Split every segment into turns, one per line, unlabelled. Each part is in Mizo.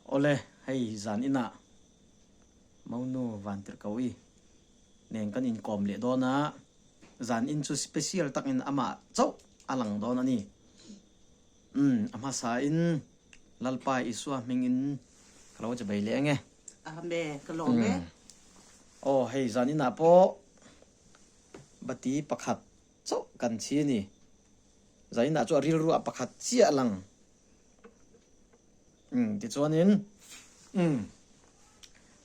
Awle, hei zan inah Monu Vantirhkohi nen kan inkawm leh dawn a, zan in chu special takin amah chauh a lang dawn a ni. Umm, a hmasa in Lalpa Isua hmingin ka lo che bei leh ange.
Amen, ka lawm e.
Aw, hei zan inah pawh bati pakhat chauh kan chhi a ni. Zan inah chu a rilru ah pakhat chiah a lang. Umm, tichuanin, umm,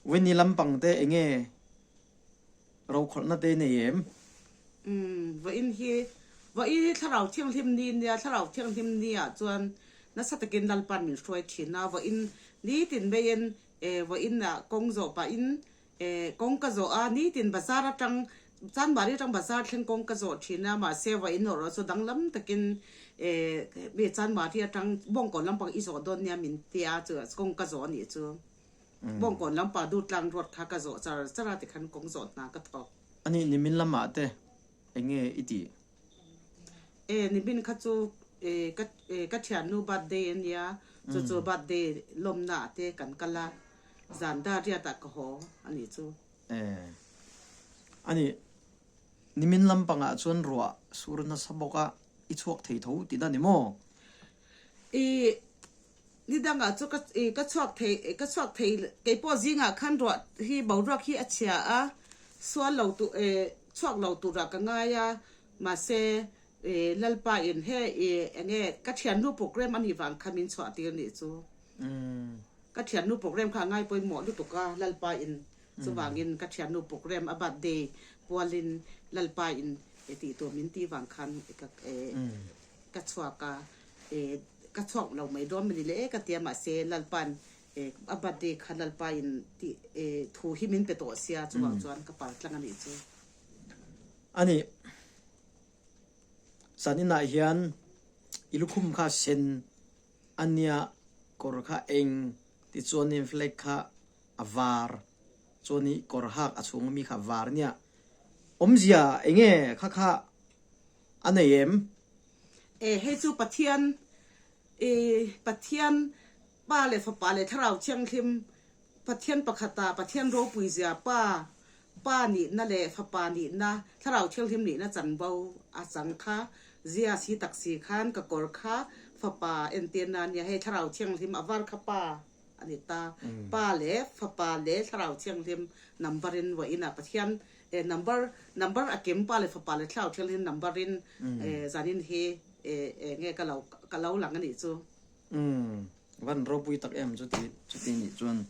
Winnie lampang te enge Rokhawlhna te nei em?
Umm, vawiin hi, vawiin hi Thlarau Thianghlim ni nia, Thlarau Thianghlim ni ah chuan nasa takin Lalpan min hruai thin a, vawiin nitin maiin eh vawiin ah kawng zawh pahin eh kawng ka zawh a, nitin bazar atang Chanmari atang bazar thleng kawng ka zawh thin a, mahse vawiin erawh chu danglam takin eh mi Chanmari atang Bawngkawn lampang i zawh dawn nia min tia chu kawng ka zawh a nih chu. Bawngkawn lampa Durtlang road kha ka zawh char char a tikhan kawng zawh hna ka thawk.
Anih nimin lamah te eng nge i tih?
E, nimin kha chu e ka e ka thiannu birthday a nia, chu chu birthday lawmna ah te kan kal a, zan dar riat ah ka haw a nih chu.
E, anih nimin lampangah chuan ruah sur nasa bawk a, i chhuak thei tho tih dan ni maw?
I Ni dangah chu ka ka chhuak thei ka chhuak thei kei pawh zingah khan ruah hi boruak hi a chhia a, sual lo tu chhuak lo turah ka ngai a, mahse Lalpa in he eng nge ka thiannu program a nih vang kha min chhuah tir nih chu. Ka thiannu program kha a ngai pawimawh lutuk a, Lalpa in chuvangin ka thiannu program a birthday pualin Lalpa in tih tur min tih vang khan ka ka chhuak a. Eh ka chhuak lo mai dawn mani le e ka tia mahse Lalpa'n eh a birthday kha Lalpa in tih eh thu hi min pe tawh sia chuvang chuan ka par tlang a nih chu.
A nih zan inah hian i lukhum kha sen a nia kawr kha eng tichuanin flag kha a var chuan i kawr hak a chhung ami kha a var nia awmzia enge kha kha a nei em?
E, hei chu Pathian, e, Pathian Pa leh Fapa leh Thlarau Thianghlim, Pathian pakhata Pathian ropuizia Pa, Pa nihna leh Fapa nihna, Thlarau Thianghlim nihna chanvo a chang kha zia si tak si khan ka kawr kha Fapa entirna a nia, hei Thlarau Thianghlim a var kha Pa a ni ta, Pa leh Fapa leh Thlarau Thianghlim number in vawiinah Pathian E number number a kim pa leh fapa leh thlau thial hin number in e zanin hi e e nge ka lo ka lo lang anih chu.
Umm van ropui tak em chuti chuti nih chuan.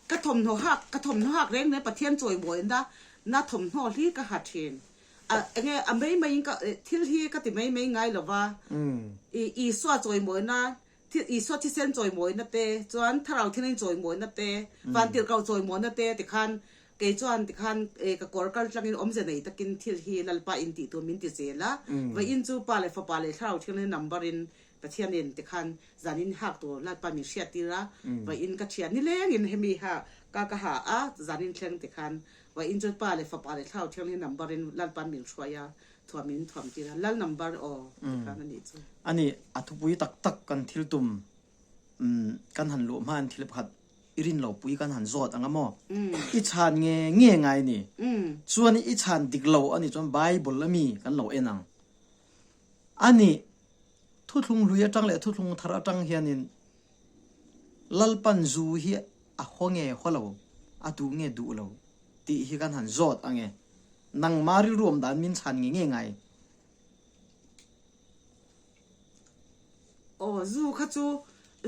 Ka thawmhnaw hak ka thawmhnaw hak reng reng Pathian chawimawi na na thawmhnaw hli ka ha thin a enge a mai mai in ka thil hi ka ti mai mai ngai lova i Isua chawimawi na Thil Isua thisen chawimawina te, chuan Thlarau Thiangin chawimawina te, Vantirhkoh chawimawina te tikhan kei chuan tikhan ka kawr kal tlangin awmze nei takin thil hi Lalpa in tih tur min ti zel a. Vawiin chu Pa leh Fapa leh Thlarau Thiangin number in Pathianin tikhan zanin hak tur Lalpa min hriat tir a. Vawiin ka thian nilengin hemi ha ka ka ha a, zanin thleng tikhan vawiin chu Pa leh Fapa leh Thlarau Thiangin number in Lalpa'n min hruai a. Thuam in thuam tir a, lal number aw ti khan a nih chu.
A nih, a thupui tak tak kan thil tum kan han luh hmain thil pakhat i rin lo pui kan han zawt ang a maw? I chhan nge nge ngai ni? Chuan i chhan dik lo a nih chuan Bible a mi kan lo en ang. A nih, thuthlung hlui atang leh thuthlung thar atang hianin Lalpan zu hi a haw nge haw lo, a duh nge duh lo tih hi kan han zawt ang e. Nangmah rilruam dan min chhan nge nge ngai?
Aw zu kha chu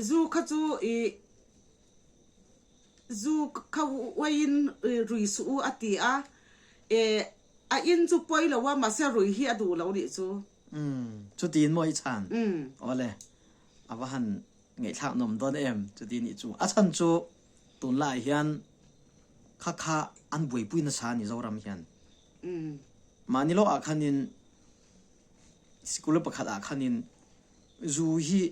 zu kha chu i zu kha uaiin rui suh u a ti a, e a in chu pawi lo a mahse rui hi a duh lo nih chu.
Umm chutiin maw i chhan? Awle a va han ngaihthlak nawm dawn em chuti nih chu. A chhan chu tunlaiah hian Kha kha an buaipui nasa a ni Zoram hian. Mahni lawk ah khanin sikul pakhat ah khanin zu hi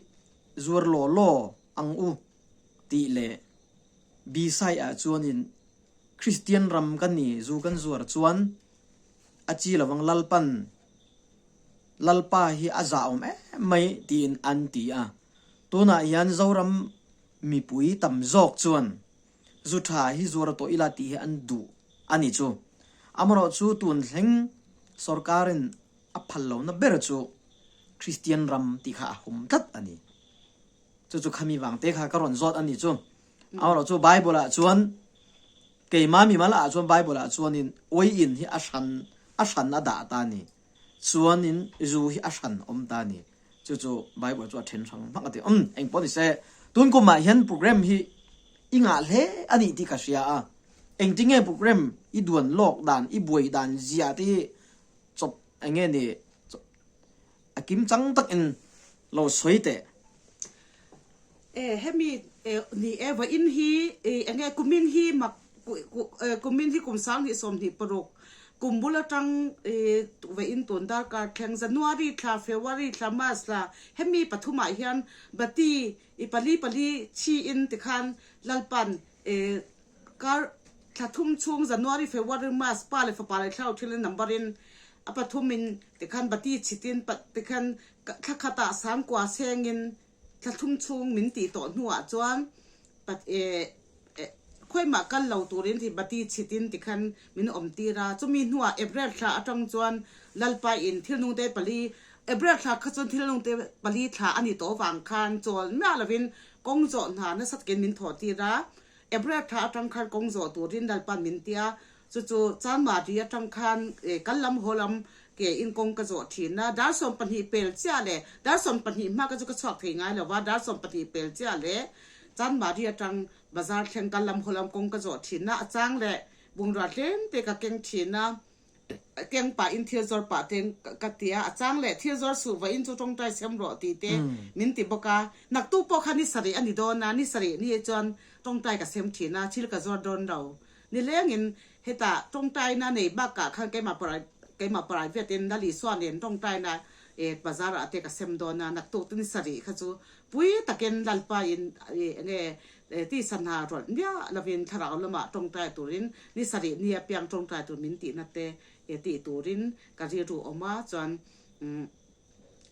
zuar law law ang u tih leh B-side ah chuanin Kristian ram kan ni zu kan zuar chuan a chi lovang Lalpan Lalpa hi a zah awm em mai tiin an ti a. Tunah hian Zoram. Mipui tam zawk chuan zu tha hi zuar tawh ila tih hi an duh a ni chu. Amaherawhchu tun thleng sorkarin a phal lohna ber chu Kristian ram tih kha a hum tlat a ni. Chu chu khami vang te kha ka rawn zawt a ni chu. Amaherawhchu Bible ah chuan keima mimal ah chuan Bible ah chuanin uaiin hi a hran a hran a dah ta a ni. Chuanin zu hi a hran awm ta a ni. Chu chu Bible chu a then hrang hmak a ti. Umm, eng pawh ni se, tun kumah hian program hi i ngah hle a nih tih ka hria a. Engtinge program i duan lawk dan, i buai dan zia te hi chawp eng nge ni a kim chang takin lo sawi teh.
E, hemi e, ni e, vawiin hi e, eng nge kumin hi mak kumin hi kum 2026 kum bul atang e, vawiin tun darkar thleng January thla, February thla, March thla hemi pathumah hian bati i pali pali chhi in tikhan Lalpan e, Kar thla thum chhung January, February, March pa leh fapa leh thlarau thil in number in a pathum in tikhan bati chhit in tikhan thla khat ah sangkua seng in thla thum chhung min tih tawh hnu ah chuan khawi mah kal lo tur in bati chhit in tikhan min awm tir a. Chumi hnu ah April thla atang chuan Lalpa in thil nung te pali April thla kha chuan thil nung te pali thla a ni tawh vang khan chawl miah lo in kawng zawh hna nasa takin min thawh tir a. April thla atang khan kawng zawh turin Lalpan min ti a, chu chu Chanmari atang khan kal lam haw lam ke in kawng ka zawh thin a, dar 20 pel chiah leh dar 20 hma ka chu ka chhuak thei ngai lo va, dar 20 pel chiah leh Chanmari atang bazar thleng kal lam haw lam kawng ka zawh thin a, a chang leh bungrua tlem te ka keng thin a. Keng pah in thil zawr pah te ka ti a, a chang leh thil zawr suh vawiin chu tawngtai sem rawh tih te min ti bawk a. Naktuk pawh kha ni sarih a ni dawn a, ni sarih ni chuan tawngtai ka sem thin a, thil ka zawr dawn lo. Nilengin hetah tawngtaina nei bakah khan keimah keimah private in Lal Isua nen tawngtaina bazar ah te ka sem dawn a, naktuk te ni sarih kha chu pui takin Lalpa in enge Tisa hna rawlh miah lovin thlarau lamah tawngtai turin ni sarih ni apiang tawngtai tur min tihna te tih turin ka rilru awm a, chuan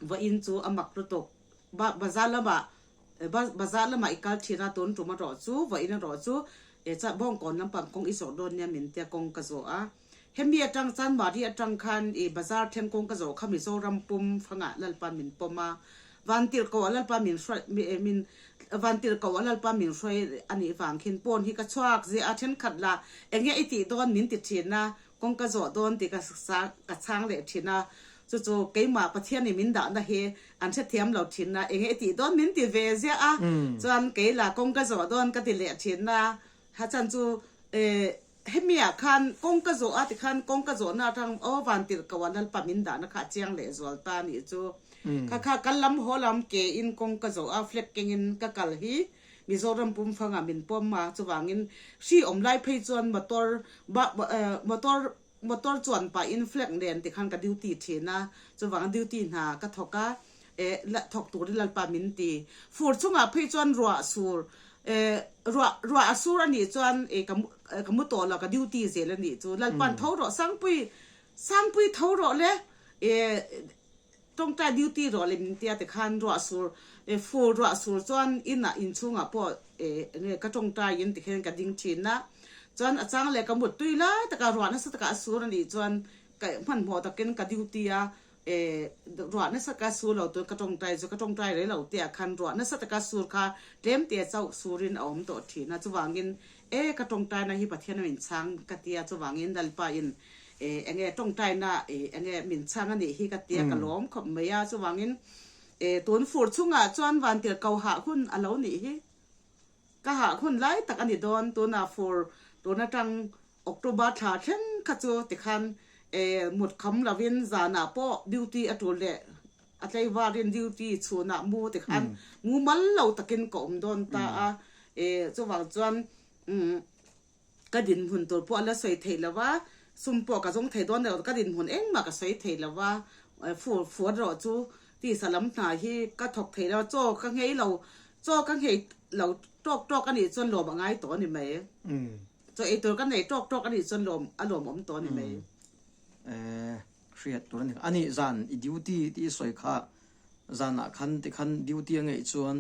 vawiin chu a mak lutuk. Bazar lamah bazar lamah i kal thin a, tun tum erawh chu vawiin erawh chu Bawngkawn lampang kawng i zawh dawn nia min tia kawng ka zawh a. Hemi atang chuan Mari atang khan i bazar thleng kawng ka zawh kha Mizoram pum fangah Lalpa min pawm a, Vantirhkoh ah Lalpa min hruai min Vantirhkoh ah Lalpa min hruai a nih vang khin pawn hi ka chhuak ziah a, thenkhat lah enge i tih dawn min ti thin a, kawng ka zawh dawn tih ka ka chhang leh thin a, chu chu keimah Pathian in min dahna hi an hrethiam lo thin a, enge i tih dawn min ti ve ziah a, chuan kei lah kawng ka zawh dawn ka ti leh thin a, ha chan chu Hemi ah khan kawng ka zawh a tikhan kawng ka zawhna atang aw vantirh ko ah Lalpa min dahna kha a chiang leh zual ta a nih chu. Kha kha kal lam haw lam ke in kawng ka zawh a flag keng in ka kal hi Mizoram pumfang ah min pawm a chuvangin hri awm lai phei chuan motor motor motor chuan pah in flag nen tikhan ka duty thin a chuvang duty hna ka thawk a eh thawk turin Lalpa min ti. Fur chungah phei chuan ruah sur eh ruah ruah a sur a nih chuan eh ka ka mu tawh lo ka duty zel a nih chu Lalpa'n tho rawh Sangpui Sangpui tho rawh le eh tawngtai duty rawh le min tia tikhan ruah sur eh fur ruah sur chuan inah inchhungah pawh eh enge ka tawngtai in tikhian ka ding thin a chuan a chang leh ka mut tui lai taka ruah nasa taka a sur a nih chuan ka hmanhmawh takin ka duty a E, ruah nasa ka sur lo tur ka tawngtai chu ka tawngtai rei lo te ah khan ruah nasa taka sur kha tlem te chauh surin a awm tawh thin a, chuvangin e ka tawngtaina hi Pathian a min chhang ka tia, chuvangin Lalpa in e enge tawngtaina e enge min chhang a nih hi ka tia ka lawm khawp mai a, chuvangin e tun fur chungah chuan vantir ko hah hun a lo nih hi. Ka hah hun lai tak a ni dawn, tunah fur tun atang October thla thleng kha chu tikhan mut kham lovin zanah pawh duty a tul leh a tlaivarin duty chhunah mu tikhan mumal lo takin ka awm dawn ta a, chuvang chuan ka dinhmun tur pawh a la sawi theih lo va, sum pawh ka zawng thei dawn lo, ka dinhmun engmah ka sawi thei lo va, fur fuat rawh chu tisa lam hna hi ka thawk thei lo, chaw ka nghei lo, chaw ka nghei lo tawk tawk a nih chuan lawm a ngai tawh a ni mai. Chaw ei tur ka nei tawk tawk a nih chuan lawm a lawmawm tawh a ni mai.
Eh, hriat tur a ni. A nih zan i duty tih i sawi kha zanah khan tikhan duty a ngeih chuan.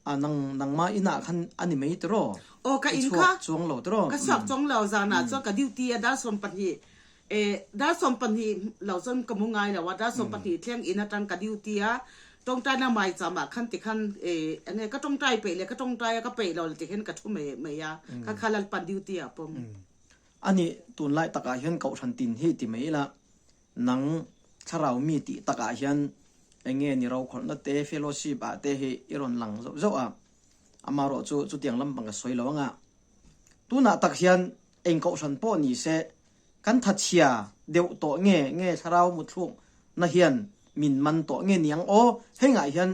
A nang nangmah inah khan a ni mai tiraw?
Aw ka
I
in
chhuak
kha
chuang lo tiraw?
Ka chhuak chuang lo zanah chuan ka duty a dar 12 eh dar 12 lo chuan ka mu ngai lo a dar 12 thleng in atang ka duty a tawngtaina maicham ah khan tikhan eh enge ka tawngtai peih leh ka tawngtai a ka peih lo ti hian ka thu mai mai a kha kha Lalpan duty ah pawm.
Ani tunlai takah hian kohhran tin hi ti mai ila Nang thlarau mi tih takah hian eng nge ni rokhawlhna te fellowship ah te hi i rawn lang zauh zauh a, amaherawh chu chutiang lampang ka sawi lo anga. Tunah tak hian eng kohhran pawh ni se kan thachhia deuh tawh nge nge thlarau muthlukna hian min man tawh nge niang aw hengah hian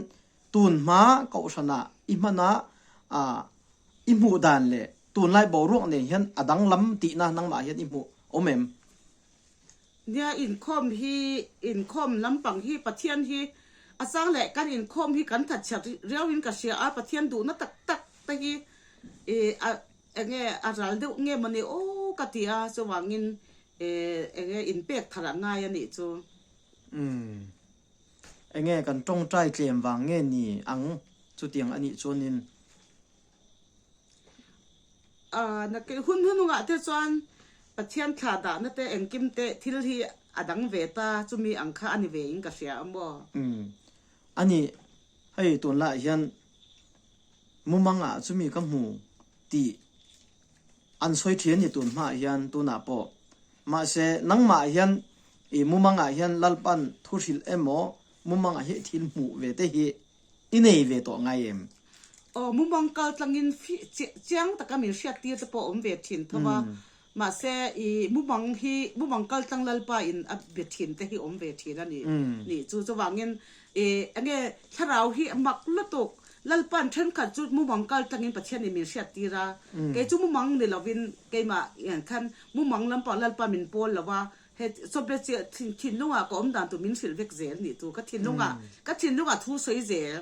tun hma kohhranah i hmana i hmuh dan leh tunlai boruak nen hian a danglam tihna nangmah hian i hmuh awm em?
Nia inkhawm hi inkhawm lampang hi Pathian hi a chang leh kan inkhawm hi kan thatchhiat riau in ka hria a Pathian duhna tak tak te hi ih a enge a ral deuh nge mawni aw ka ti a chuvangin eh enge inpek thar a ngai a nih chu.
Umm enge kan tawngtai tlem vang nge ni ang chutiang a nih chuanin.
A na kei hun hunungah te chuan Pathian thla dahna te engkim te thil hi a dang ve ta chumi ang kha a ni ve in ka hria a maw?
Umm. A nih, hei tunlaiah hian mumangah chumi ka hmu tih an sawi thin a ni tun hmaah hian tunah pawh. Mahse nangmah hian i mumangah hian Lalpan thu hrilh emaw mumangah hi thil hmuh ve te hi I nei ve tawh ngai em?
Aw, mumang kal tlangin chiang taka min hriat tir te pawh a awm ve thin tho a, mahse i mumang hi mumang kal tlang Lalpa in a be thin te hi awm ve thin a ni nih chu. Chuvangin i enge thlarau hi a mak lutuk, Lalpa'n thenkhat chu mumang kal tlangin Pathian in min hriat tir a, kei chu mumang ni lovin keimah khan mumang lampang Lalpa min pawl lo a, He chawple chiah thinlungah ka awm dan tur min hrilh vek zel nih chu ka thinlungah ka thinlungah thu sawi zel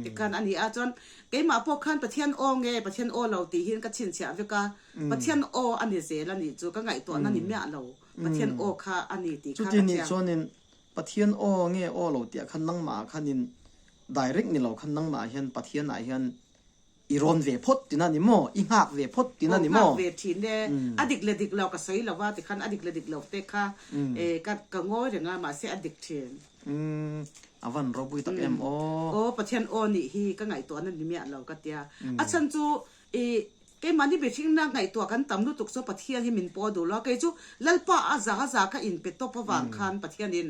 tikhan a ni a chuan keimah pawh khan Pathian aw nge Pathian aw lo tih hian ka chhinchhiah vek a Pathian aw a ni zel a nih chu ka ngaihtuahna ni miah lo Pathian aw kha a ni tih kha
Chuti
ka
nih
chiang.
chuanin Pathian aw nge aw lo tih ah khan nangmah ah khanin direct ni lo khan nangmah ah hian Pathian ah hian I rawn ve phawt tina ni maw? I nghak ve phawt tina ni maw?
Aw nghak ve thin e. A dik le dik lo ka sawi lo a tikhan a dik le dik lo te kha ka ka ngawi reng a mahse a dik thin.
Umm a van ropui tak em aw.
Aw Pathian aw nih hi ka ngaihtuahna ni miah lo ka tia. A chhan chu i keimahni mihringna ngaihtuah kan tam lutuk chu Pathian hi min paw duh lo a kei chu Lalpa a za a za ka inpe tawp avang khan Pathianin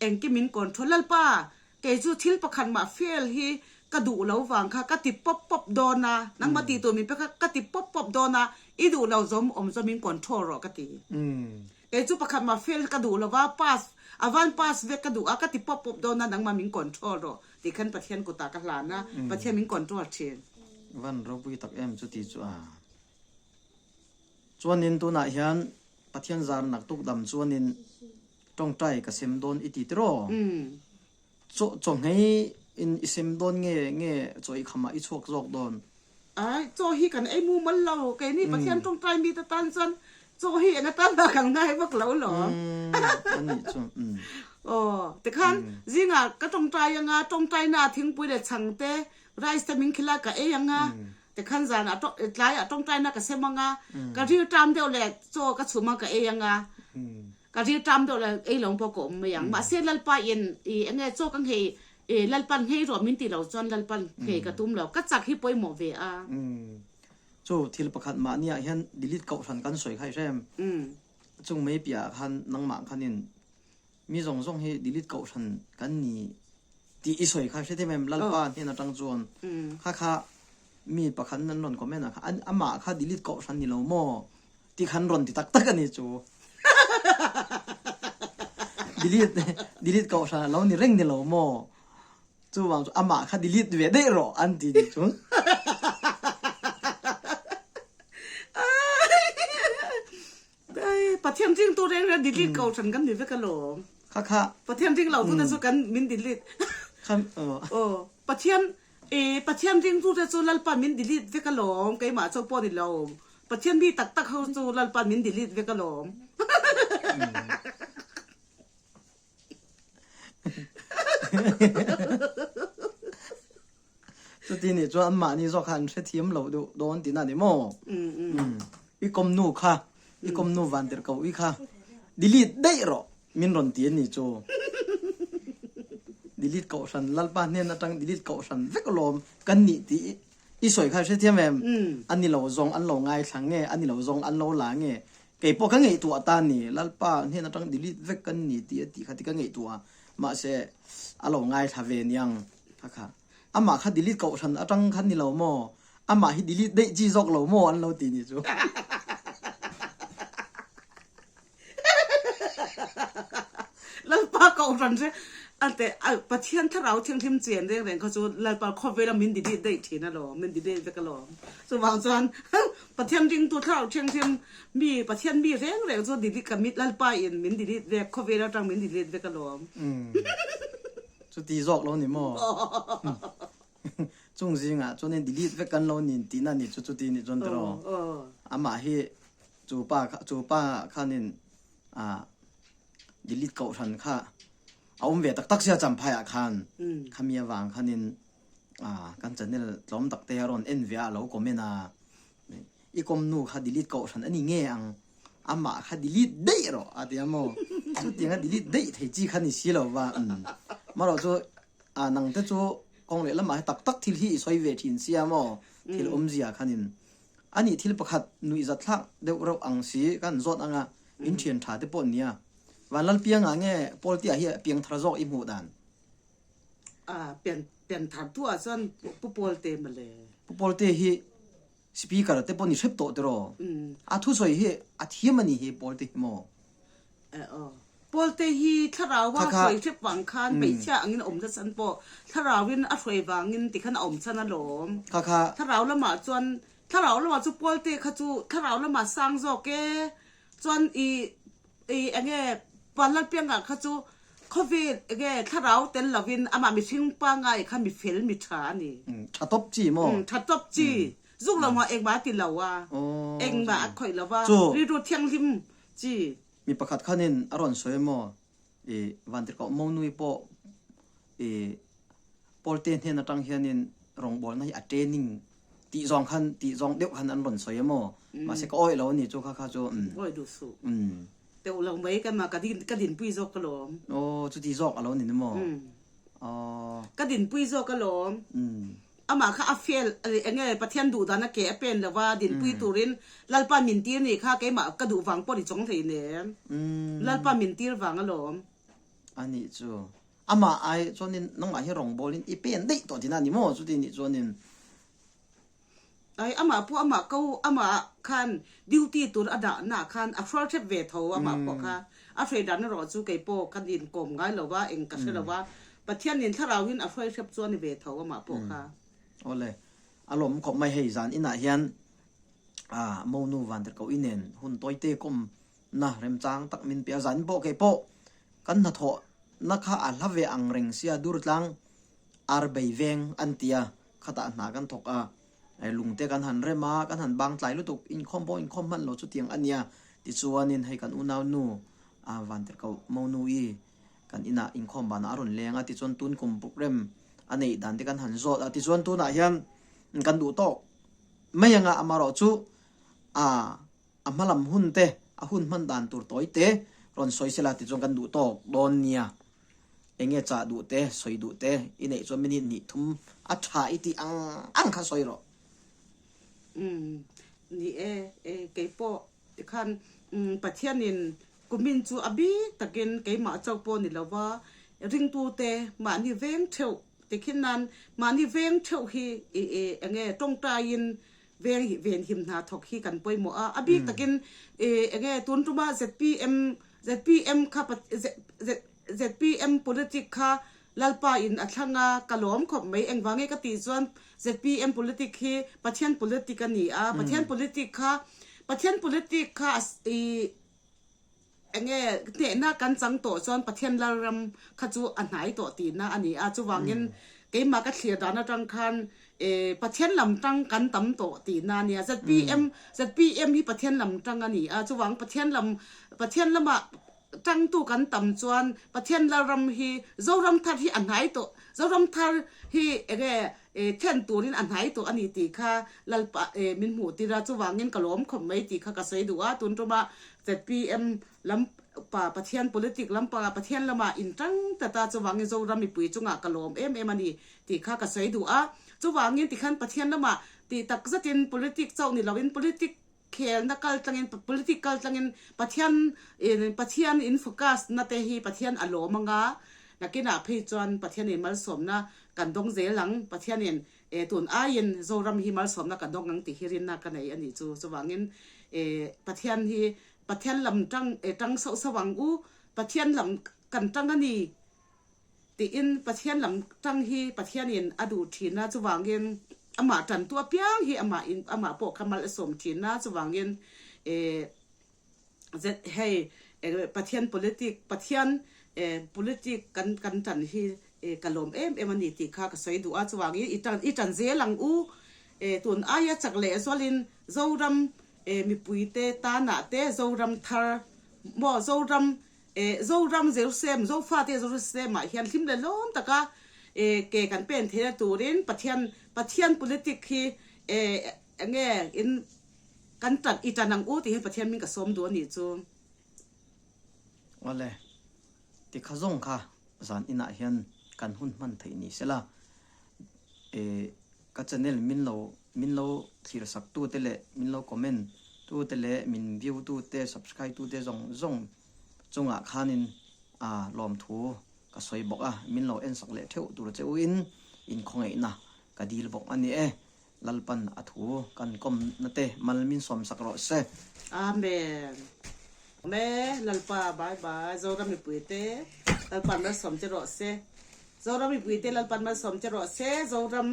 engkim min control Lalpa Kei chu thil pakhat mah fail hi ka duh lo vang kha ka ti pawp pawp dawn a, nangmah tih tur min pe kha ka ti pawp pawp dawn a, i duh lo zawm awm zawm in control rawh ka ti. Kei chu pakhat mah fail ka duh lo va, pass a van pass vek ka duh a, ka ti pawp pawp dawn a, nangmah min control rawh tih khan Pathian kutah ka hlan a, Pathian min control thin.
Van ropui tak em chuti chu a. Chuanin tunah hian Pathian zar naktuk dam chuanin tawngtai ka sem dawn i ti tiraw? Chaw chaw nghei in i sem dawn nge nge chaw i khamah i chhuak zawk dawn?
Ai, chaw hi kan ei mumal lo. Keini Pathian tawngtai mite tan chuan chaw hi eng atan mah kan ngai vak lo lawm.
A nih chu.
Aw, tikhan zingah ka tawngtai anga tawngtaina thingpui leh chhangte rice te min khila ka ei anga Tikhan zanah tlaiah tawngtaina ka sem anga, ka ril ṭam deuh leh chaw ka chhum a ka ei anga, ka ril ṭam deuh leh ei lo pawh ka awm mai ang. Mahse Lalpa in i enge chaw ka nghei i Lalpan nghei rawh min ti lo chuan Lalpan nghei ka tum lo. Ka chak hi pawimawh ve a.
Chu thil pakhat mahni ah hian delete kohhran kan sawi kha i hrem. Chung mai piah ah khan nangmah khanin Mi zawng zawng hi delete kohhran kan ni tih i sawi kha hrethiam em Lalpa hnen atang chuan kha kha mi pakhat an rawn comment ah kha amah kha delete kohhran ni lo maw tih khan rawn ti tak tak a ni chu delete delete kohhran a lo ni reng ni lo maw chuvang chu amah kha delete ve daih rawh an ti ni chu.
Pathian ringtu reng reng delete ko hran kan ni vek alawm.
Kha kha.
Pathian ring lo tu te chu kan min delete.
Kha aw.
Aw Pathian e Pathian ringtu te chu Lalpa min delete vek alawm keimah chauh pawh ni lo. Pathian mi tak tak ho chu Lalpa min delete vek alawm.
Chuti nih chuan anmahni zawk kha an hrethiam lo deuh dawn tihna a ni maw? I kawmnu kha, i kawmnu vantirh ko i kha delete daih rawh min rawn ti a ni chu. Delete kohhran Lalpa hnen atang delete kohhran vek alawm kan nih tih i sawi kha hrethiam em? A ni lo zawng an lo ngaithla nge, a ni lo zawng an lo la nge? Kei pawh ka ngaihtuah ta ni, Lalpa hnen atang delete vek kan ni tih a tih kha ti ka ngaihtuah a, mahse a lo ngaithla ve niang kha kha. Amah kha delete kohhran atang khan ni lo maw? Amah hi delete daih chi zawk lo maw an lo ti ni chu.
Lalpa kohhran hre ante Pathian thlarau thianghlim chen reng reng kha chu Lalpa khawvela min delete daih thin alawm, min delete vek alawm. Chuvang chuan Pathian ringtu thlarau thianghlim mi Pathian mi reng reng chu delete ka mit Lalpa in min delete vek khawvel atang min delete vek alawm.
Chuti zawk lo ni maw? Chung zingah chuanin delete vek kan lo nin tihna ni chu chuti nih chuan tiraw? Amah hi chu pa kha chu pa khanin ah delete kohhran kha a awm ve tak tak sia Champhaiah khan khami avang khanin ah kan channel tlawm tak te a rawn en ve a a lo comment a i kawmnu kha delete kohhran a ni nge ang Amah kha delete daih rawh a ti a maw? Chutianga delete daih thei chi kha ni si lo va. Marawh chu a nang te chu kawng leh lamah hi tak tak thil hi i sawi ve thin sia maw? Thil awmzia khanin anih thil pakhat nuihzat thlak deuh reuh ang si kan zawt anga in thian tha te pawh nia. Vanlalpianga nge Pawltea hi a piangthar zawk i hmuh dan?
A pianthar tu ah chuan Pu Pawlte mawle.
Pu Pawlte hi Speaker te pawh ni hrep tawh tiraw? A thusawi hi a thiam a ni hi Pawlte hi maw?
Aw. Pawlte hi thlarau a hruai hrep vang khan hmeichhia angin a awm na chhan pawh thlarauin a hruai vangin tikhan a awm chhan alawm.
Khakha.
Thlarau lamah chuan thlarau lamah chu Pawlte kha chu thlarau lamah sang zawk e. Chuan i i enge Vanlalpianga kha chu khawvel enge thlarau tel lovin amah mihring pangai kha mi fel mi tha a ni.
Tha tawp chi maw?
Tha tawp chi. Zuk lo hmah engmah a ti lo a, engmah a khawih lo va, rilru thianghlim chi.
Mi pakhat khanin a rawn sawi maw? I Vantirhkoh Monui pawh i Pawlte hnen atang hianin rawngbawlna hi a training tih zawng khan tih zawng deuh khan an rawn sawi emaw mahse ka awih lo a ni chu kha kha chu
um. Awih duh suh. Teuh lo mai ka mah ka din ka dinpui zawk ka lawm.
Aw chuti zawk a lo ni maw? Aw.
Ka dinpui zawk ka lawm. Amah kha a fel eng nge Pathian duh dan a ke a pen lo va dinpui turin Lalpa min tir nih kha keimah ka duh vang pawh ni chawng hlei nem. Lalpa min tir vang alawm.
A nih chu. Amah ai chuanin nangmah hi rawngbawlin i pen daih tawh tina a ni maw? Chuti nih chuanin.
Ai amah pawh amah ko amah khan duty tur a dahna khan a hrual hrep ve tho amah pawh kha a hruai dan erawh chu kei pawh kan inkawm ngai lo va eng ka hre lo va Pathianin thlarauin a hruai hrep chu a ni ve tho amah pawh kha.
Awle a lawm khawp mai hei zan inah hian ah monu Vantirhkoh inen hun tawite kawm na remchang tak min pe a zan pawh kei pawh kan hnathawh na kha a hla ve ang reng sia Durtlang Arbei veng an ti a, khatah hna kan thawk a, lung te kan han rem a, kan han bang tlai lutuk, inkhawm pawh inkhawm hman lo chutiang a nia. Tichuanin hei kan unau nu Vantirhkoh Monu-i kan inah inkhawm banah a rawn leng a, tichuan tun kum program a neih dan te kan han zawt a, tichuan tunah hian kan duh tawk mai anga amaherawh chu A hmalam hun te, a hun hman dan tur tawi te rawn sawi sela tichuan kan duh tawk dawn nia. Enge chah duh te, sawi duh te i neih chuan minute hnih thum a tha i tih ang ang kha sawi rawh.
Umm ni e, e keipawh tikhan umm Pathianin kumin chu a bik takin keimah chauh pawh ni lova ringtute mahni veng theuh tikhin nan mahni veng theuh hi i i enge tawngtaiin Veng hi venhim hna thawk hi kan pawimawh a, a bik takin eng nge tun tuma zpm zpm kha zpm politic kha Lalpa in a thlang a, ka lawm khawp mai engvang nge ka tih chuan zpm politic hi Pathian politic a ni a, Pathian politic kha Pathian politic kha i Enge hnehna kan chang tawh chuan Pathian Lalram kha chu a hnai tawh tihna a ni a, chuvangin keimah ka thlir dan atang khan Pathian lam tang kan tam tawh tihna a nia. Zpm zpm hi Pathian lam tang a ni a, chuvang Pathian lam Pathian lamah. tangtu kan tam chuan Pathian Lalram hi Zoram thar hi a hnai tawh Zoram thar hi enge then turin a hnai tawh a ni tih kha Lalpa min hmuh tir a chuvangin ka lawm khawp mai tih kha ka sawi duh a tun tuma zpm lam pa Pathian politic lampangah Pathian lamah in tang tlat a chuvangin Zoram mipui chungah ka lawm em em a ni tih kha ka sawi duh a chuvangin tikhan Pathian lamah tih tak zetin politic chauh ni loin politic Khelna kal tlangin politic kal tlangin Pathian Pathian in focus na te hi Pathian a lawm anga nakinah phei chuan Pathian in malsawmna kan dawng zel ang Pathian in tun aiin Zoram hi malsawmna kan dawng ang tih hi rinna ka nei a nih chu chuvangin Pathian hi Pathian lam tang tang sauh sauh ang u Pathian lam kan tang a ni. Tiin Pathian lam tang hi Pathianin a duh thin a, chuvangin amah tantu apiang hi amah in amah pawh kha mal a sawm thin a, chuvangin eh zet hei Pathian politic Pathian eh politic kan kan tan hi eh ka lawm em em a ni tih kha ka sawi duh a, chuvangin i tan i tan zel ang u eh tun aia chak leh zualin Zoram eh mipuite tanah te Zoram thar maw Zoram Eh Zoram Jerusalem, Zofate Jerusalem ah hian hlim leh lawm taka eh ke kan pen theihna turin Pathian Pathian politic hi eh enge in kan tan i tan ang u tih hian Pathian min ka sawm duh a nih chu.
Awle, tikha zawng kha zan inah hian kan hun hman theih ni sela eh ka channel min lo min lo thlir sak tu te leh min lo comment tu te leh min view tu te subscribe tu te zawng zawng chungah khanin a lawmthu ka sawi bawk a, min lo en sak leh theuh tur che uin inkhawngaihna ka dil bawk a ni e. Lalpan a thu kan kawmna te mal min sawm sak rawh se.
Amen. Awm e Lalpa bye bye Zoram mipui te Lalpan malsawm che rawh se Zoram mipui te Lalpan malsawm che rawh se Zoram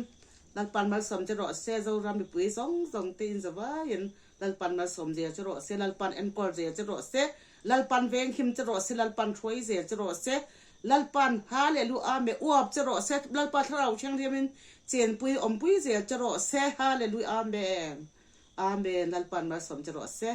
Lalpan malsawm che rawh se Zoram mipui zawng zawng te in zavaiin Lalpan malsawm zel che rawh se, Lalpan enkawl zel che rawh se, Lalpan venghim che rawh se, Lalpan hruai zel che rawh se, Lalpan Hallelu Amen uap che rawh se, Lalpa Thlarau Thianghlimin chenpui awmpui zel che rawh se, Hallelu Amen Amen Lalpan malsawm che rawh se.